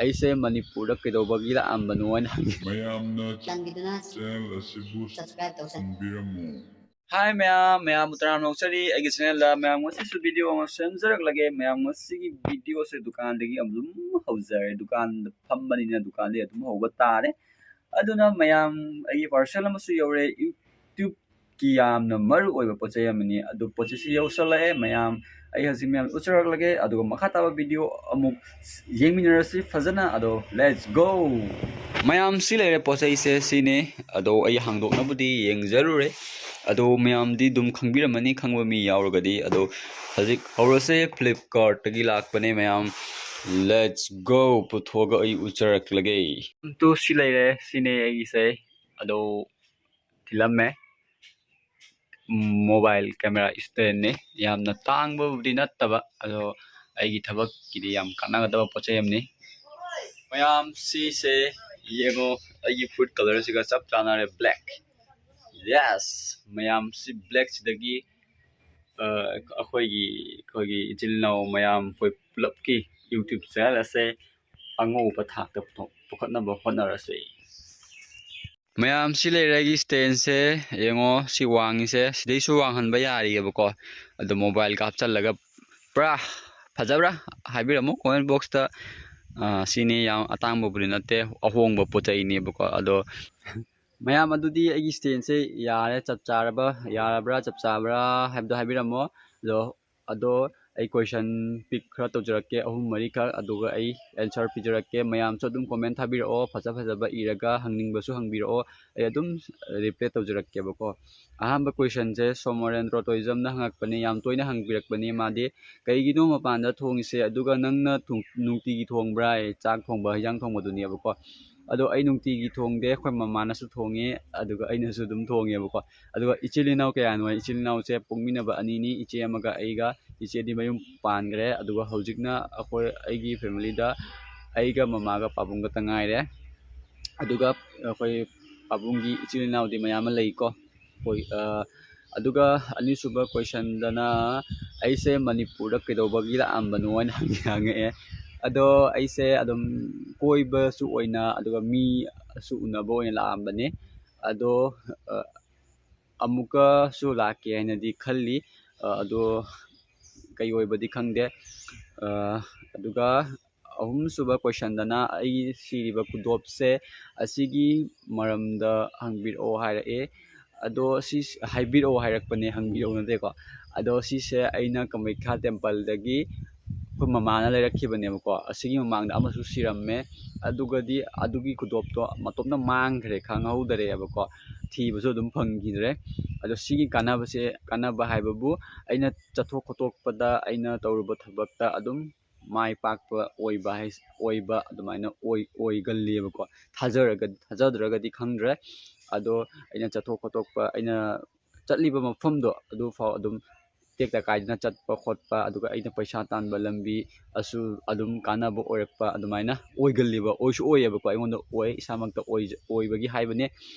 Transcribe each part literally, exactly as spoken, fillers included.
ꯑꯩꯁꯦ ꯃꯅꯤꯄꯨꯔꯗ ꯀꯩꯗꯧꯕꯒꯤ ꯂꯥꯛꯑꯝꯕꯅꯣ ꯍꯥꯏꯅ ꯍꯪꯉꯤ꯫ ꯃꯌꯥꯝꯅ ꯆꯥꯟꯕꯤꯗꯨꯅ ꯆꯦꯅꯦꯜ ꯑꯁꯤꯕꯨ subscribe ꯇꯧꯁꯟ ꯈꯪꯕꯤꯔꯝꯃꯨ꯫ ꯍꯥꯏ ꯃꯌꯥꯝ, ꯃꯌꯥꯝꯕꯨ ꯇꯔꯥꯝꯅ ꯑꯣꯛꯆꯔꯤ ꯑꯩꯒꯤ ꯆꯦꯅꯦꯜꯗ꯫ ꯃꯌꯥꯝ, ꯉꯁꯤꯁꯨ ꯚꯤꯗꯤꯑꯣ ꯑꯃ ꯁꯦꯝꯖꯔꯛꯂꯒꯦ꯫ ꯃꯌꯥꯝ, ꯉꯁꯤꯒꯤ ꯚꯤꯗꯤꯑꯣꯁꯦ ꯗꯨꯀꯥꯟꯗꯒꯤ ꯑꯗꯨꯝ ꯍꯧꯖꯔꯦ꯫ ꯗꯨꯀꯥꯟꯗ ꯐꯝꯕꯅꯤꯅ ꯗꯨꯀꯥꯟꯗꯒꯤ ꯑꯗꯨꯝ ꯍꯧꯕ ꯇꯥꯔꯦ꯫ ꯑꯗꯨꯅ ꯃꯌꯥꯝ, ꯑꯩꯒꯤ parcel ꯑꯃꯁꯨ ꯌꯧꯔꯦ꯫ YouTubeꯀꯤ ꯌꯥꯝꯅ ꯃꯔꯨ ꯑꯣꯏꯕ ꯄꯣꯠ ꯆꯩ ꯑꯃꯅꯤ꯫ ꯑꯗꯨ ꯄꯣꯠ ꯆꯩꯁꯤ ꯌꯧꯁꯜꯂꯛꯑꯦ ꯃꯌꯥꯝ꯫ ꯑꯩ ꯍꯧꯖꯤꯛ ꯃꯌꯥꯝ ꯎꯠꯆꯔꯛꯂꯒꯦ, ꯑꯗꯨꯒ ꯃꯈꯥ ꯇꯥꯕ ꯚꯤꯗꯤꯑꯣ ꯑꯃꯨꯛ ꯌꯦꯡꯃꯤꯟꯅꯔꯁꯤ ꯐꯖꯅ꯫ ꯑꯗꯣ let's go꯫ ꯃꯌꯥꯝ, ꯁꯤ ꯂꯩꯔꯦ ꯄꯣꯠ ꯆꯩꯁꯦ, ꯁꯤꯅꯤ꯫ ꯑꯗꯣ ꯑꯩ ꯍꯥꯡꯗꯣꯛꯅꯕꯗꯤ ꯌꯦꯡꯖꯔꯨꯔꯦ꯫ ꯑꯗꯣ ꯃꯌꯥꯝꯗꯤ ꯑꯗꯨꯝ ꯈꯪꯕꯤꯔꯝꯃꯅꯤ, ꯈꯪꯕ ꯃꯤ ꯌꯥꯎꯔꯒꯗꯤ꯫ ꯑꯗꯣ ꯍꯧꯖꯤꯛ ꯍꯧꯔꯁꯦ꯫ Flipkartꯇꯒꯤ ꯂꯥꯛꯄꯅꯦ ꯃꯌꯥꯝ꯫ Let's go꯫ ꯄꯨꯊꯣꯛꯑꯒ ꯑꯩ ꯎꯠꯆꯔꯛꯂꯒꯦ꯫ ꯑꯗꯨ ꯁꯤ ꯂꯩꯔꯦ, ꯁꯤꯅꯦ ꯑꯩꯒꯤꯁꯦ꯫ ꯑꯗꯣ ꯊꯤꯜꯂꯝꯃꯦ꯫ Mobile camera standꯅꯤ꯫ ꯌꯥꯝꯅ ꯇꯥꯡꯕꯕꯨꯗꯤ ꯅꯠꯇꯕ, ꯑꯗꯣ ꯑꯩꯒꯤ ꯊꯕꯛꯀꯤꯗꯤ ꯌꯥꯝ ꯀꯥꯟꯅꯒꯗꯕ ꯄꯣꯠ ꯆꯩ ꯑꯃꯅꯤ꯫ ꯃꯌꯥꯝ, ꯁꯤꯁꯦ ꯌꯦꯡꯉꯣ, ꯑꯩꯒꯤ food colourꯁꯤꯒ ꯆꯞ ꯆꯥꯟꯅꯔꯦ, black꯫ Yes, ꯃꯌꯥꯝ, ꯁꯤ blackꯁꯤꯗꯒꯤ, ꯑ, ꯑꯩꯈꯣꯏꯒꯤ, ꯑꯩꯈꯣꯏꯒꯤ ꯏꯆꯤꯜ ꯏꯅꯥꯎ ꯃꯌꯥꯝ, ꯑꯩꯈꯣꯏ ꯄꯨꯂꯞꯀꯤ YouTube channel ꯑꯁꯦ ꯑꯉꯧꯕ ꯊꯥꯛꯇ ꯄꯨꯊꯣꯛ-, ꯄꯨꯈꯠꯅꯕ ꯍꯣꯠꯅꯔꯁꯦ꯫ ꯃꯌꯥꯝ, ꯁꯤ ꯂꯩꯔꯦ ꯑꯩꯒꯤ standꯁꯦ꯫ ꯌꯦꯡꯉꯣ, ꯁꯤ ꯋꯥꯡꯉꯤꯁꯦ, ꯁꯤꯗꯩꯁꯨ ꯋꯥꯡꯍꯟꯕ ꯌꯥꯔꯤꯑꯕꯀꯣ꯫ ꯑꯗꯣ mobileꯒ ꯍꯥꯞꯆꯜꯂꯒ ꯄꯨꯔꯥ ꯐꯖꯕ꯭ꯔꯥ ꯍꯥꯏꯕꯤꯔꯝꯃꯣ comment boxꯇ꯫ ꯑ, ꯁꯤꯅꯤ, ꯌꯥꯝ ꯑꯇꯥꯡꯕꯕꯨꯗꯤ ꯅꯠꯇꯦ, ꯑꯍꯣꯡꯕ ꯄꯣꯠ ꯆꯩꯅꯦꯕꯀꯣ꯫ ꯑꯗꯣ ꯃꯌꯥꯝ, ꯑꯗꯨꯗꯤ ꯑꯩꯒꯤ standꯁꯦ ꯌꯥꯔꯦ, ꯆꯞ ꯆꯥꯔꯕ, ꯌꯥꯔꯕ꯭ꯔꯥ, ꯆꯞ ꯆꯥꯕ꯭ꯔꯥ ꯍꯥꯏꯕꯗꯣ ꯍꯥꯏꯕꯤꯔꯝꯃꯣ꯫ ꯑꯗꯣ, ꯑꯗꯣ ꯑꯩ question pick ꯈꯔ ꯇꯧꯖꯔꯛꯀꯦ, ꯑꯍꯨꯝ ꯃꯔꯤꯈꯛ, ꯑꯗꯨꯒ ꯑꯩ answer ꯄꯤꯖꯔꯛꯀꯦ꯫ ꯃꯌꯥꯝꯁꯨ ꯑꯗꯨꯝ comment ꯊꯥꯕꯤꯔꯛꯑꯣ, ꯐꯖ ꯐꯖꯕ ꯏꯔꯒ ꯍꯪꯅꯤꯡꯕꯁꯨ ꯍꯪꯕꯤꯔꯛꯑꯣ, ꯑꯩ ꯑꯗꯨꯝ reply ꯇꯧꯖꯔꯛꯀꯦꯕꯀꯣ꯫ ꯑꯍꯥꯟꯕ questionꯁꯦ ꯁꯣꯃꯣꯔꯦꯟꯗ꯭ꯔꯣ tourismꯅ ꯍꯪꯉꯛꯄꯅꯦ, ꯌꯥꯝ ꯇꯣꯏꯅ ꯍꯪꯕꯤꯔꯛꯄꯅꯦ ꯃꯥꯗꯤ, "ꯀꯩꯒꯤꯅꯣ ꯃꯄꯥꯟꯗ ꯊꯣꯡꯉꯤꯁꯦ? ꯑꯗꯨꯒ ꯅꯪꯅ ꯊꯣꯡ-, ꯅꯨꯡꯇꯤꯒꯤ ꯊꯣꯡꯕ꯭ꯔꯥ? ꯆꯥꯛ ꯊꯣꯡꯕ, ꯍꯤꯟꯖꯥꯡ ꯊꯣꯡꯕꯗꯨꯅꯦꯕꯀꯣ꯫" ꯑꯗꯣ ꯑꯩ ꯅꯨꯡꯇꯤꯒꯤ ꯊꯣꯡꯗꯦ, ꯑꯩꯈꯣꯏ ꯃꯃꯥꯅꯁꯨ ꯊꯣꯡꯉꯦ, ꯑꯗꯨꯒ ꯑꯩꯅꯁꯨ ꯑꯗꯨꯝ ꯊꯣꯡꯉꯦꯕꯀꯣ꯫ ꯑꯗꯨꯒ ꯏꯆꯤꯜ ꯏꯅꯥꯎ ꯀꯌꯥꯅꯣ ꯍꯥꯏ? ꯏꯆꯤꯜ ꯏꯅꯥꯎꯁꯦ ꯄꯣꯛꯃꯤꯟꯅꯕ ꯑꯅꯤꯅꯤ, ꯏꯆꯦ ꯑꯃꯒ ꯑꯩꯒ꯫ ꯏꯆꯦꯗꯤ ꯃꯌꯨꯝ ꯄꯥꯟꯈ꯭ꯔꯦ꯫ ꯑꯗꯨꯒ ꯍꯧꯖꯤꯛꯅ ꯑꯩꯈꯣꯏ, ꯑꯩꯒꯤ familyꯗ ꯑꯩꯒ ꯃꯃꯥꯒ ꯄꯥꯕꯨꯡ ꯈꯛꯇ ꯉꯥꯏꯔꯦ꯫ ꯑꯗꯨꯒ ꯑꯩꯈꯣꯏ ꯄꯥꯕꯨꯡꯒꯤ ꯏꯆꯤꯜ ꯏꯅꯥꯎꯗꯤ ꯃꯌꯥꯝ ꯑꯃ ꯂꯩꯀꯣ꯫ ꯑꯩꯈꯣꯏ, ꯑ, ꯑꯗꯨꯒ ꯑꯅꯤꯁꯨꯕ questionꯗꯅ, "ꯑꯩꯁꯦ ꯃꯅꯤꯄꯨꯔꯗ ꯀꯩꯗꯧꯕꯒꯤ ꯂꯥꯛꯑꯝꯕꯅꯣ?" ꯍꯥꯏꯅ ꯍꯪꯉꯛꯑꯦ꯫ ꯑꯗꯣ ꯑꯩꯁꯦ ꯑꯗꯨꯝ ꯀꯣꯏꯕꯁꯨ ꯑꯣꯏꯅ, ꯑꯗꯨꯒ ꯃꯤꯁꯨ ꯎꯅꯕ ꯑꯣꯏꯅ ꯂꯥꯛꯑꯝꯕꯅꯦ꯫ ꯑꯗꯣ ꯑ, ꯑꯃꯨꯛꯀꯁꯨ ꯂꯥꯛꯀꯦ ꯍꯥꯏꯅꯗꯤ ꯈꯜꯂꯤ꯫ ꯑ, ꯑꯗꯣ ꯀꯩ ꯑꯣꯏꯕꯗꯤ ꯈꯪꯗꯦ꯫ ꯑ, ꯑꯗꯨꯒ ꯑꯍꯨꯝꯁꯨꯕ ꯀꯣꯏꯁꯟꯗꯅ ꯑꯩꯒꯤ ꯁꯤꯔꯤꯕ ꯈꯨꯗꯣꯞꯁꯦ ꯑꯁꯤꯒꯤ ꯃꯔꯝꯗ ꯍꯪꯕꯤꯔꯛꯑꯣ ꯍꯥꯏꯔꯛꯑꯦ꯫ ꯑꯗꯣ ꯁꯤ ꯍꯥꯏꯕꯤꯔꯛꯑꯣ ꯍꯥꯏꯔꯛꯄꯅꯦ, ꯍꯪꯕꯤꯔꯛꯑꯣ ꯅꯠꯇꯦꯀꯣ꯫ ꯑꯗꯣ ꯁꯤꯁꯦ ꯑꯩꯅ ꯀꯃꯩꯈꯥ ꯇꯦꯝꯄꯜꯗꯒꯤ ꯑꯩꯈꯣꯏ ꯃꯃꯥꯅ ꯂꯩꯔꯛꯈꯤꯕꯅꯦꯕꯀꯣ꯫ ꯑꯁꯤꯒꯤ ꯃꯃꯥꯡꯗ ꯑꯃꯁꯨ ꯁꯤꯔꯝꯃꯦ꯫ ꯑꯗꯨꯒꯗꯤ ꯑꯗꯨꯒꯤ ꯈꯨꯗꯣꯞꯇꯣ ꯃꯇꯣꯝꯇ ꯃꯥꯡꯈ꯭ꯔꯦ, ꯈꯪꯍꯧꯗꯔꯦꯕꯀꯣ꯫ ꯊꯤꯕꯁꯨ ꯑꯗꯨꯝ ꯐꯪꯈꯤꯗ꯭ꯔꯦ꯫ ꯑꯗꯣ ꯁꯤꯒꯤ ꯀꯥꯟꯅꯕꯁꯦ, ꯀꯥꯟꯅꯕ ꯍꯥꯏꯕꯕꯨ ꯑꯩꯅ ꯆꯠꯊꯣꯛ ꯈꯣꯠꯇꯣꯛꯄꯗ, ꯑꯩꯅ ꯇꯧꯔꯨꯕ ꯊꯕꯛꯇ ꯑꯗꯨꯝ ꯃꯥꯏ ꯄꯥꯛꯄ ꯑꯣꯏꯕ ꯍꯥꯏ-, ꯑꯣꯏꯕ ꯑꯗꯨꯃꯥꯏꯅ ꯑꯣꯏ-, ꯑꯣꯏꯒꯜꯂꯦꯕꯀꯣ꯫ ꯊꯥꯖꯔꯒ-, ꯊꯥꯖꯗ꯭ꯔꯒꯗꯤ ꯈꯪꯗ꯭ꯔꯦ꯫ ꯑꯗꯣ ꯑꯩꯅ ꯆꯠꯊꯣꯛ ꯈꯣꯠꯇꯣꯛꯄ, ꯑꯩꯅ ꯆꯠꯂꯤꯕ ꯃꯐꯝꯗꯣ ꯑꯗꯨꯐꯥꯎ ꯑꯗꯨꯝ ꯇꯦꯛꯇ ꯀꯥꯏꯗꯅ ꯆꯠꯄ ꯈꯣꯠꯄ, ꯑꯗꯨꯒ ꯑꯩꯅ ꯄꯩꯁꯥ ꯇꯥꯟꯕ ꯂꯝꯕꯤ ꯑꯁꯨ ꯑꯗꯨꯝ ꯀꯥꯟꯅꯕ ꯑꯣꯏꯔꯛꯄ ꯑꯗꯨꯃꯥꯏꯅ ꯑꯣꯏꯒꯜꯂꯤꯕ, ꯑꯣꯏꯁꯨ ꯑꯣꯏꯌꯦꯕꯀꯣ꯫ ꯑꯩꯉꯣꯟꯗ ꯑꯣꯏ, ꯏꯁꯥꯃꯛꯇ ꯑꯣꯏꯖ-, ꯑꯣꯏꯕꯒꯤ ꯍꯥꯏꯕꯅꯦ꯫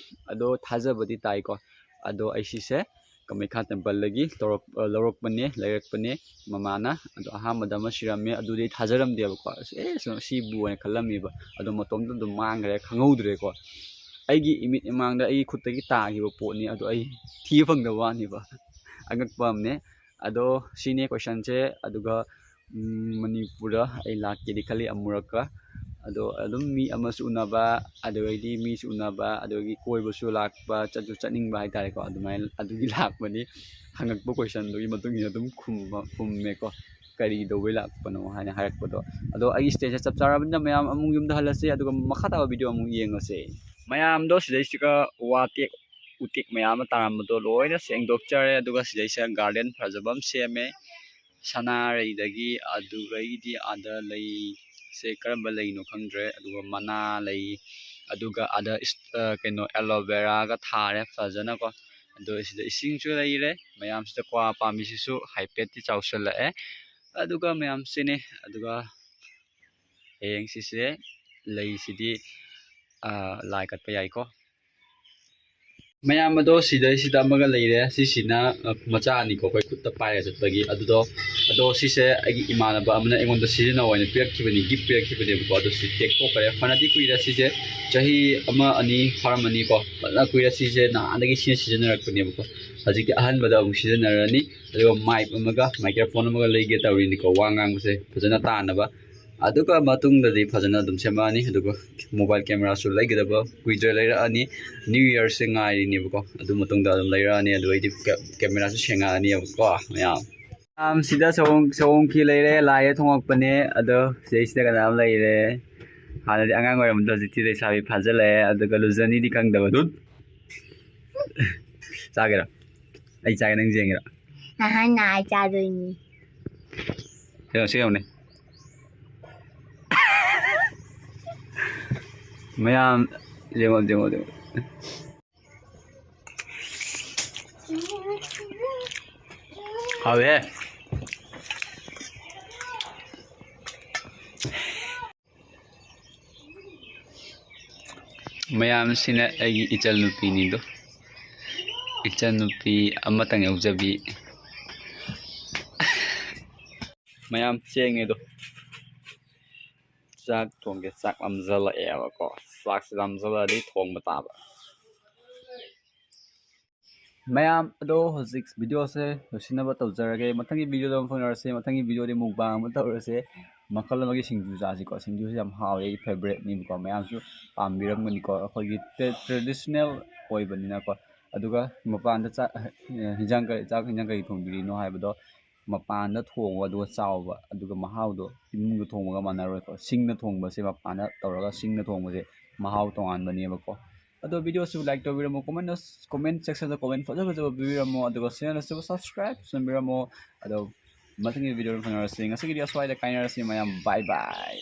ꯑꯗꯣ ꯊꯥꯖꯕꯗꯤ ꯇꯥꯏꯀꯣ꯫ ꯑꯗꯣ ꯑꯩ ꯁꯤꯁꯦ ꯀꯃꯩꯈꯥ ꯇꯦꯝꯄꯜꯗꯒꯤ ꯇꯧꯔꯛ-, ꯑ, ꯂꯧꯔꯛꯄꯅꯦ, ꯂꯩꯔꯛꯄꯅꯦ ꯃꯃꯥꯅ꯫ ꯑꯗꯣ ꯑꯍꯥꯟꯕꯗ ꯑꯃ ꯁꯤꯔꯝꯃꯦ, ꯑꯗꯨꯗꯤ ꯑꯩ ꯊꯥꯖꯔꯝꯗꯦꯕꯀꯣ꯫ ꯑꯁ, ꯑꯦ, ꯁꯤ-, ꯁꯤꯕꯨ ꯍꯥꯏꯅ ꯈꯜꯂꯝꯃꯦꯕ꯫ ꯑꯗꯣ ꯃꯇꯣꯝꯇ ꯑꯗꯨꯝ ꯃꯥꯡꯈ꯭ꯔꯦ, ꯈꯪꯍꯧꯗ꯭ꯔꯦꯀꯣ꯫ ꯑꯩꯒꯤ ꯏꯃꯤꯠ ꯏꯃꯥꯡꯗ ꯑꯩꯒꯤ ꯈꯨꯠꯇꯒꯤ ꯇꯥꯈꯤꯕ ꯄꯣꯠꯅꯤ, ꯑꯗꯣ ꯑꯩ ꯊꯤꯕ ꯐꯪꯗꯕ ꯋꯥꯅꯦꯕ꯫ ꯑꯉꯛꯄ ꯑꯃꯅꯦ꯫ ꯑꯗꯣ ꯁꯤꯅꯦ ꯀꯣꯏꯁꯟꯁꯦ꯫ ꯑꯗꯨꯒ, ꯎꯝ, ꯃꯅꯤꯄꯨꯔꯗ ꯑꯩ ꯂꯥꯛꯀꯦꯗꯤ ꯈꯜꯂꯤ ꯑꯃꯨꯔꯛꯀ꯫ ꯑꯗꯣ ꯑꯗꯨꯝ ꯃꯤ ꯑꯃꯁꯨ ꯎꯅꯕ, ꯑꯗꯨꯗꯒꯤꯗꯤ ꯃꯤꯁꯨ ꯎꯅꯕ, ꯑꯗꯨꯗꯒꯤ ꯀꯣꯏꯕꯁꯨ ꯂꯥꯛꯄ, ꯆꯠꯁꯨ ꯆꯠꯅꯤꯡꯕ ꯍꯥꯏꯇꯥꯔꯦꯀꯣ꯫ ꯑꯗꯨꯃꯥꯏꯅ, ꯑꯗꯨꯒꯤ ꯂꯥꯛꯄꯅꯤ꯫ ꯍꯪꯉꯛꯄ ꯀꯣꯏꯁꯟꯗꯨꯒꯤ ꯃꯇꯨꯡ ꯏꯟꯅ ꯑꯗꯨꯝ ꯈꯨꯝꯕ, ꯈꯨꯝꯃꯦꯀꯣ, ꯀꯔꯤ ꯀꯩꯗꯧꯕꯩ ꯂꯥꯛꯄꯅꯣ ꯍꯥꯏꯅ ꯍꯥꯏꯔꯛꯄꯗꯣ꯫ ꯑꯗꯣ ꯑꯩꯒꯤ ꯁ꯭ꯇꯦꯖꯁꯦ ꯆꯞ ꯆꯥꯔꯕꯅꯤꯅ ꯃꯌꯥꯝ ꯑꯃꯨꯛ ꯌꯨꯝꯗ ꯍꯜꯂꯁꯤ, ꯑꯗꯨꯒ ꯃꯈꯥ ꯇꯥꯕ ꯚꯤꯗꯤꯑꯣ ꯑꯃꯨꯛ ꯌꯦꯡꯉꯁꯦ꯫ ꯃꯌꯥꯝꯗꯣ ꯁꯤꯗꯩꯁꯤꯒ ꯋꯥ ꯇꯦꯛ ꯎꯇꯦꯛ ꯃꯌꯥꯝ ꯑꯃ ꯇꯥꯔꯝꯕꯗꯣ ꯂꯣꯏꯅ ꯁꯦꯡꯗꯣꯛꯆꯔꯦ꯫ ꯑꯗꯨꯒ ꯁꯤꯗꯩꯁꯤꯗ ꯒꯥꯔꯗꯦꯟ ꯐꯖꯕ ꯑꯃ ꯁꯦꯝꯃꯦ꯫ ꯁꯅꯥꯔꯩꯗꯒꯤ, ꯑꯗꯨꯗꯒꯤꯗꯤ ꯑꯥꯗ ꯂꯩꯁꯦ ꯀꯔꯝꯕ ꯂꯩꯅꯣ ꯈꯪꯗ꯭ꯔꯦ꯫ ꯑꯗꯨꯒ ꯃꯅꯥ ꯂꯩ, ꯑꯗꯨꯒ ꯑꯥꯗ ꯏꯁ-, ꯑ, ꯀꯩꯅꯣ, ꯑꯦꯂꯣ ꯚꯦꯔꯥꯒ ꯊꯥꯔꯦ ꯐꯖꯅꯀꯣ꯫ ꯑꯗꯣ ꯁꯤꯗ ꯏꯁꯤꯡꯁꯨ ꯂꯩꯔꯦ꯫ ꯃꯌꯥꯝꯁꯤꯗ ꯀ꯭ꯋꯥ ꯄꯥꯝꯕꯤꯁꯤꯁꯨ ꯍꯥꯏꯐꯦꯠꯇꯤ ꯆꯥꯎꯁꯜꯂꯛꯑꯦ꯫ ꯑꯗꯨꯒ ꯃꯌꯥꯝꯁꯤꯅꯦ, ꯑꯗꯨꯒ ꯍꯌꯦꯡ ꯁꯤꯁꯦ ꯂꯩꯁꯤꯗꯤ, ꯑ, ꯂꯥꯏ ꯀꯠꯄ ꯌꯥꯏꯀꯣ꯫ ꯃꯌꯥꯝ ꯑꯗꯣ ꯁꯤꯗꯩꯁꯤꯗ ꯑꯃꯒ ꯂꯩꯔꯦ꯫ ꯁꯤꯁꯤꯅ, ꯑ, ꯃꯆꯥ ꯑꯅꯤꯀꯣ, ꯑꯩꯈꯣꯏ ꯈꯨꯠꯇ ꯄꯥꯏꯔ ꯆꯠꯄꯒꯤ꯫ ꯑꯗꯨꯗꯣ, ꯑꯗꯣ ꯁꯤꯁꯦ ꯑꯩꯒꯤ ꯏꯃꯥꯟꯅꯕ ꯑꯃꯅ ꯑꯩꯉꯣꯟꯗ ꯁꯤꯖꯤꯟꯅꯧ ꯍꯥꯏꯅ ꯄꯤꯔꯛꯈꯤꯕꯅꯤ, ꯒꯤꯐ ꯄꯤꯔꯛꯈꯤꯕꯅꯦꯕꯀꯣ꯫ ꯑꯗꯣ ꯁꯤ ꯇꯦꯛꯊꯣꯛꯈ꯭ꯔꯦ꯫ ꯐꯅꯗꯤ ꯀꯨꯏꯔꯦ ꯁꯤꯁꯦ, ꯆꯍꯤ ꯑꯃ ꯑꯅꯤ ꯐꯥꯔꯝꯃꯅꯤꯀꯣ꯫ ꯐꯖꯅ ꯀꯨꯏꯔꯦ ꯁꯤꯁꯦ, ꯅꯍꯥꯟꯗꯒꯤ ꯁꯤꯅ ꯁꯤꯖꯤꯟꯅꯔꯛꯄꯅꯦꯕꯀꯣ꯫ ꯍꯧꯖꯤꯛꯇꯤ ꯑꯍꯟꯕꯗ ꯑꯃꯨꯛ ꯁꯤꯖꯤꯟꯅꯔꯅꯤ꯫ ꯑꯗꯨꯒ ꯃꯥꯏꯛ ꯑꯃꯒ ꯃꯥꯏꯀ꯭ꯔꯣꯐꯣꯟ ꯑꯃꯒ ꯂꯩꯒꯦ ꯇꯧꯔꯤꯅꯤꯀꯣ, ꯋꯥ ꯉꯥꯡꯕꯁꯦ ꯐꯖꯅ ꯇꯥꯅꯕ꯫ ꯑꯗꯨꯒ ꯃꯇꯨꯡꯗꯗꯤ ꯐꯖꯅ ꯑꯗꯨꯝ ꯁꯦꯝꯃꯛꯑꯅꯤ꯫ ꯑꯗꯨꯒ ꯃꯣꯕꯥꯏꯜ ꯀꯦꯃꯦꯔꯥꯁꯨ ꯂꯩꯒꯗꯕ ꯀꯨꯏꯗ꯭ꯔꯦ ꯂꯩꯔꯛꯑꯅꯤ꯫ ꯅ꯭ꯌꯨ ꯌꯔꯁꯦ ꯉꯥꯏꯔꯤꯅꯦꯕꯀꯣ, ꯑꯗꯨ ꯃꯇꯨꯡꯗ ꯑꯗꯨꯝ ꯂꯩꯔꯛꯑꯅꯤ꯫ ꯑꯗꯨ ꯑꯩꯗꯤ ꯀꯦ-, ꯀꯦꯃꯦꯔꯥꯁꯨ ꯁꯦꯡꯉꯛꯑꯅꯤꯕꯀꯣ ꯃꯌꯥꯝ꯫ ꯃꯌꯥꯝ, ꯁꯤꯗ ꯁꯑꯣꯡ-, ꯁꯑꯣꯡꯈꯤ ꯂꯩꯔꯦ, ꯂꯥꯏꯗ ꯊꯣꯡꯉꯛꯄꯅꯦ꯫ ꯑꯗꯣ ꯁꯤꯗꯩꯁꯤꯗ ꯀꯅꯥ ꯑꯃ ꯂꯩꯔꯦ? ꯍꯥꯟꯅꯗꯤ ꯑꯉꯥꯡ ꯑꯣꯏꯔꯝꯕꯗꯣ ꯍꯧꯖꯤꯛꯇꯤ ꯂꯩꯁꯥꯕꯤ ꯐꯥꯖꯤꯜꯂꯛꯑꯦ꯫ ꯑꯗꯨꯒ ꯂꯨꯖꯅꯤꯗꯤ ꯈꯪꯗꯕ꯫ ꯗꯨꯠ! ꯆꯥꯒꯦꯔꯥ? ꯑꯩ ꯆꯥꯒꯦ, ꯅꯪ ꯌꯦꯡꯒꯦꯔꯥ? ꯅꯍꯥꯟ ꯅꯍꯥꯟ ꯆꯥꯗꯣꯏꯅꯤ꯫ ꯀꯩꯅꯣ, ꯁꯤ ꯌꯦꯡꯉꯨꯅꯦ꯫ ꯃꯌꯥꯝ, ꯌꯦꯡꯉꯣ, ꯌꯦꯡꯉꯣ, ꯌꯦꯡꯉꯣ꯫ ꯍꯥꯎꯋꯦ꯫ ꯃꯌꯥꯝꯁꯤꯅ ꯑꯩꯒꯤ ꯏꯆꯜꯅꯨꯄꯤꯅꯤꯗꯣ꯫ ꯏꯆꯜꯅꯨꯄꯤ ꯑꯃꯇꯪ ꯌꯥꯎꯖꯕꯤ꯫ ꯃꯌꯥꯝ ꯆꯦꯡꯉꯦꯗꯣ꯫ ꯆꯥꯛ ꯊꯣꯡꯒꯦ, ꯆꯥꯛ ꯂꯥꯝꯖꯜꯂꯛꯑꯦꯕꯀꯣ꯫ ꯆꯥꯛꯁꯦ ꯂꯥꯝꯖꯜꯂꯛꯑꯗꯤ ꯊꯣꯡꯕ ꯇꯥꯕ꯫ ꯃꯌꯥꯝ ꯑꯗꯣ ꯍꯧꯖꯤꯛ ꯚꯤꯗꯤꯑꯣꯁꯦ ꯂꯣꯏꯁꯤꯟꯅꯕ ꯇꯧꯖꯔꯒꯦ꯫ ꯃꯊꯪꯒꯤ ꯚꯤꯗꯤꯑꯣꯗ ꯑꯃꯨꯛ ꯐꯪꯅꯔꯁꯦ꯫ ꯃꯊꯪꯒꯤ ꯚꯤꯗꯤꯑꯣꯗꯤ ꯃꯨꯛꯕꯥꯡ ꯑꯃ ꯇꯧꯔꯁꯦ꯫ ꯃꯈꯜ ꯑꯃꯒꯤ ꯁꯤꯡꯖꯨ ꯆꯥꯁꯤꯀꯣ꯫ ꯁꯤꯡꯖꯨꯁꯦ ꯌꯥꯝ ꯍꯥꯎꯋꯦ, ꯑꯩꯒꯤ ꯐꯦꯕꯔꯦꯠꯅꯤꯕꯀꯣ꯫ ꯃꯌꯥꯝꯁꯨ ꯄꯥꯝꯕꯤꯔꯝꯒꯅꯤꯀꯣ, ꯑꯩꯈꯣꯏꯒꯤ ꯇ꯭ꯔꯦ-, ꯇ꯭ꯔꯦꯗꯤꯁꯅꯦꯜ ꯑꯣꯏꯕꯅꯤꯅꯀꯣ꯫ ꯑꯗꯨꯒ ꯃꯄꯥꯟꯗ ꯆꯥꯛ, ꯍꯤꯟꯖꯥꯡ ꯀꯔꯤ, ꯆꯥꯛ ꯍꯤꯟꯖꯥꯡ ꯀꯔꯤ ꯊꯣꯡꯕꯤꯔꯤꯅꯣ ꯍꯥꯏꯕꯗꯣ ꯃꯄꯥꯟꯗ ꯊꯣꯡꯉꯣ, ꯑꯗꯨꯒ ꯆꯥꯎꯕ, ꯑꯗꯨꯒ ꯃꯍꯥꯎꯗꯣ ꯏꯃꯨꯡꯗ ꯊꯣꯡꯕꯒ ꯃꯥꯟꯅꯔꯣꯏꯀꯣ꯫ ꯁꯤꯡꯅ ꯊꯣꯡꯕꯁꯦ, ꯃꯄꯥꯟꯗ ꯇꯧꯔꯒ ꯁꯤꯡꯅ ꯊꯣꯡꯕꯁꯦ ꯃꯍꯥꯎ ꯇꯣꯉꯥꯟꯕꯅꯦꯕꯀꯣ꯫ ꯑꯗꯣ ꯚꯤꯗꯤꯑꯣꯁꯨ ꯂꯥꯏꯛ ꯇꯧꯕꯤꯔꯝꯃꯣ, ꯀꯣꯃꯦꯟ, ꯀꯣꯃꯦꯟ ꯁꯦꯛꯁꯟꯗ ꯀꯣꯃꯦꯟ ꯐꯖ ꯐꯖꯕ ꯄꯤꯕꯤꯔꯝꯃꯣ, ꯑꯗꯨꯒ ꯆꯦꯅꯦꯜ ꯑꯁꯤꯕꯨ ꯁꯕꯁꯀ꯭ꯔꯥꯏꯕ ꯇꯧꯕꯤꯔꯝꯃꯣ꯫ ꯑꯗꯣ ꯃꯊꯪꯒꯤ ꯚꯤꯗꯤꯑꯣꯗ ꯐꯪꯅꯔꯁꯤ꯫ ꯉꯁꯤꯒꯤꯗꯤ ꯑꯁ꯭ꯋꯥꯏꯗ ꯀꯥꯏꯅꯔꯁꯤ ꯃꯌꯥꯝ, ꯕꯥꯏ ꯕꯥꯏ꯫